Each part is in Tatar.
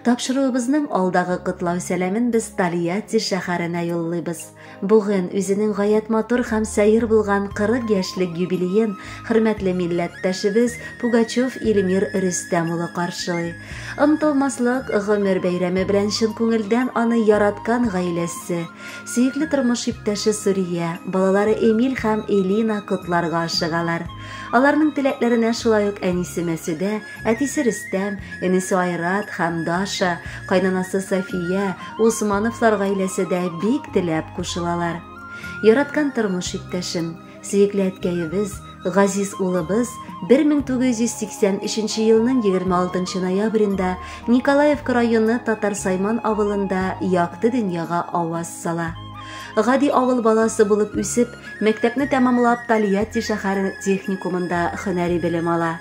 Тапшыруыбызның алдагы котлау сәламен без Тольятти шәһәренә юллыйбыз. Бүген үзенең гаять матур һәм сәер булган 40 яшьлек юбилеен хөрмәтле милләттәшебез Пугачев Илмир Рөстәм улы каршылый. Онытылмаслык гомер бәйрәме белән чын күңелдән аны яраткан гаиләсе, сөекле тормыш иптәше Сурия, балалары Эмиль һәм Элина котларга ашыгалар. Аларның теләкләренә шулай ук әнисе Мәсүдә, әтисе Рөстәм, энесе Айрат һәм Даша, кайнанасы София, Усмановлар гаиләсе дә бик теләп кушылалар. Яраткан тормыш иптәшем, сөекле әткәебез, газиз улыбыз 1983 елның 26 ноябрендә Николаевка районы Татар Сайман авылында якты дөньяга аваз сала. Гади авыл баласы булып үсеп, мәктәпне тәмамлап Тольятти шәһәре техникумында һөнәри белем ала.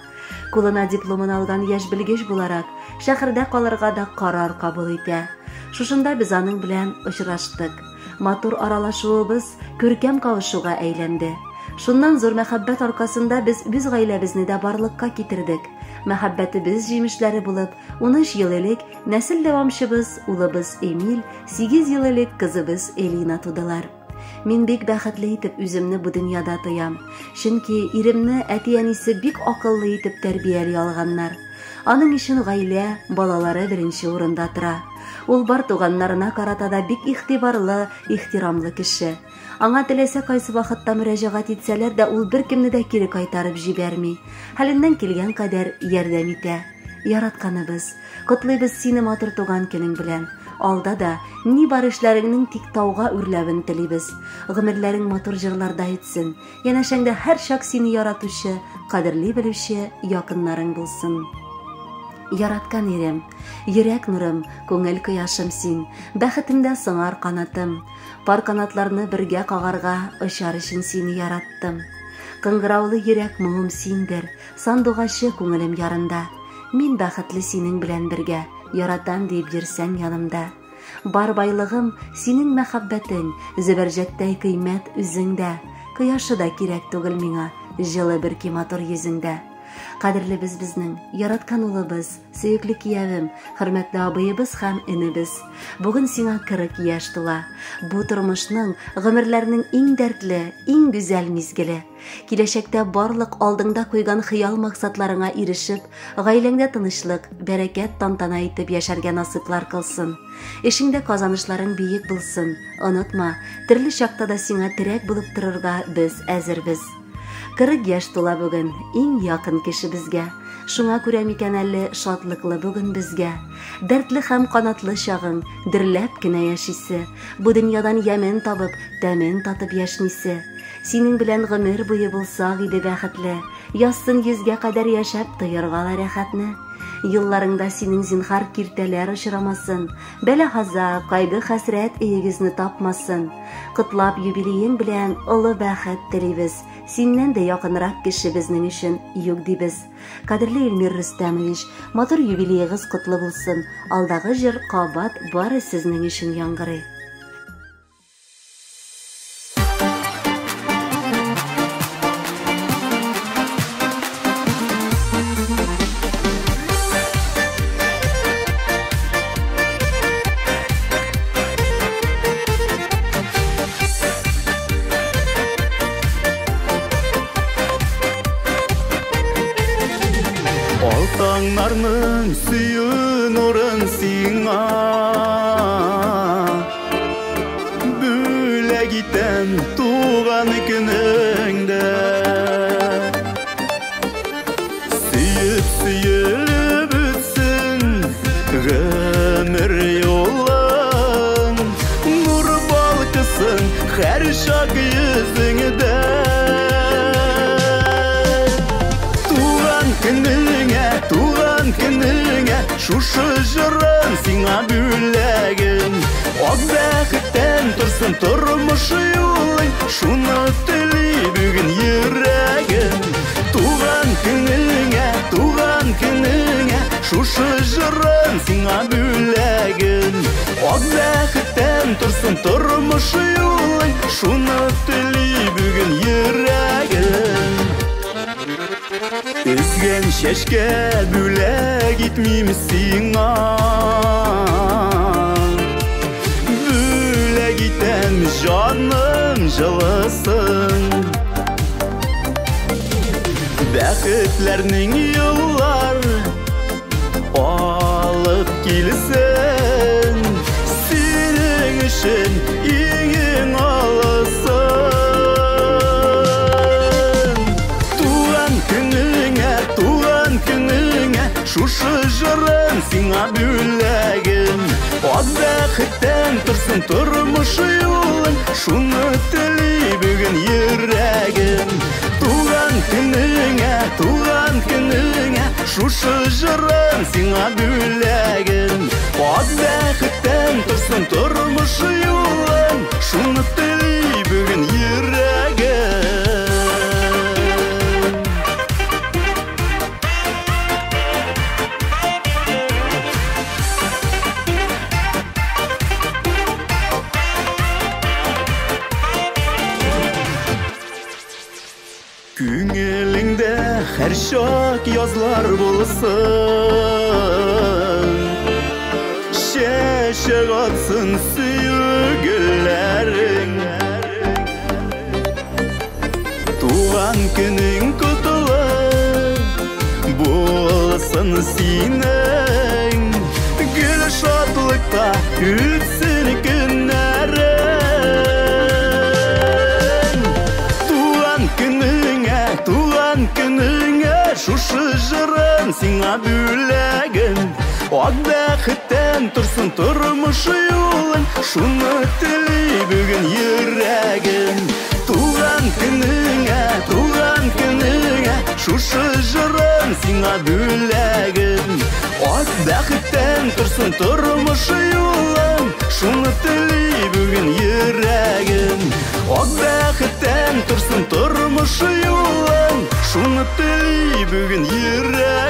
Кулына дипломын алган яшь белгеч буларак, шәһәрдә калырга да карар кабул итә. Шушында без аның белән очраштык. Матур аралашуыбыз күркәм кавышуга әйләнде. Шуннан зур мәхәббәт аркасында без үз гаиләбезне дә барлыкка китердек. Мәхәббәтебез җимешләре булып, 13 ел элек нәсел дәвамчыбыз, улыбыз Эмиль, 8 ел элек кызыбыз Элина тудылар. Мин бик бәхетле итеп үземне бу дөньяда тоям. Чөнки иремне әти-әнисе бик акыллы итеп тәрбияли алганнар. Аның өчен гаилә, балалары беренче урында тора. Ул бар туганнарына карата да бик игътибарлы, ихтирамлы кеше. Аңа теләсә кайсы вакытта мөрәҗәгать итсәләр дә, ул беркемне дә кире кайтарып җибәрми. Хәленнән килгән кадәр ярдәм итә. Яратканыбыз, котлыйбыз сине матур туган көнең белән. Алда да ни бар эшләреңнең тик тауга үрләвен телибез. Гомерләрең матур җырларда үтсен. Янәшәңдә һәр чак сине яратучы, кадерли белүче якыннарың булсын. Яраткан ирем, йөрәк нурым, күңел кояшым син, бәхетемдә сыңар канатым. Пар канатларны бергә кагарга очар өчен сине яраттым. Кыңгыраулы йөрәк моңым синдер, сандугачы күңелем ярында. Мин бәхетле синең белән бергә, яратам диеп йөрсәң янымда. Бар байлыгым синең мәхәббәтең, зөбәрҗәттәй кыйммәт үзеңдә. Кояшы да кирәк түгел миңа, җылы бөрки матур йөзеңдә. Кадерлебез безнең, яраткан улыбыз, сөекле киявем, хөрмәтле абыебыз һәм энебез. Бүген сиңа 40 яшь тула. Бу тормышның, гомерләрнең иң дәртле, иң гүзәл мизгеле. Киләчәктә барлык алдыңда куйган хыял максатларыңа ирешеп, гаиләңдә тынычлык, бәрәкәт тантана итеп яшәргә насыйплар кылсын. Эшеңдә казанышларың биек булсын. Онытма, төрле чакта да сиңа терәк булып торырга без әзербез. 40 яшь тула бүген иң якын кеше безгә. Шуңа күрә микән әле шатлыклы бүген безгә. Дәртле һәм канатлы чагың, дөрләп кенә яшисе. Бу дөньядан ямен табып, тәмен татып яшнисе. Синең белән гомер буе булсак иде бәхетле. Язсын йөзгә кадәр яшәп тоярга ла рәхәтне. Юлларыңда синең зинһар киртәләр очрамасын. Бәла-каза, кайгы-хәсрәт өегезне тапмасын. Котлап юбилеең белән олы бәхет телибез. Синнән дә якынрак кеше безнең өчен юк дибез. Кадерле Илмир Рөстәмович, матур юбилеегыз котлы булсын. Алдагы җыр кабат бары сезнең өчен яңгырый. Алтаңнарның сөю нурын сиңа бүләк итәм туган көнеңдә. Сөеп сөелеп үтсен гомер юлың, нур балкысын һәр чак йөзеңдә. Туган көнеңә, туган көнеңә, шушы җырым сиңа бүләгем. Ак бәхеттән торсын тормыш юлың, шуны тели бүген йөрәгем. Туган көнеңә, туган көнеңә, шушы җырым сиңа бүләгем. Ак бәхеттән торсын тормыш юлың, шуны тели бүген йөрәгем. Өзгән чәчкә бүләк итмим сиңа, бүләк итәм җаным җылысын. Бәхетләрнең юллар алып килсен, синең өчен иң-иң алысын. Туган көнеңә, туган көнеңә, шушы җырым сиңа бүләгем. Ак бәхеттән торсын тормыш юлың, шуны тели бүген йөрәгем. Туган көнеңә, туган көнеңә, шушы җырым сиңа бүләгем. Ак бәхеттән торсын тормыш юлың, шуны тели бүген йөрәгем. Күңелеңдә һәр чак язлар булсын, чәчәк атсын сөю гөлләрең. Туган көнең котлы булсын синең, гел шатлыкта үтсен көннәрең. Туган көнеңә, туган көнеңә, шушы җырым сиңа бүләгем. Ак бәхеттән торсын тормыш юлың, шуны тели бүген йөрәгем. Туган көнеңә, туган көнеңә, шушы җырым сиңа бүләгем. Ак бәхеттән торсын тормыш юлың, шуны тели бүген йөрәгем. Ак бәхеттән торсын тормыш юлың, шуны тели бүген йөрәгем.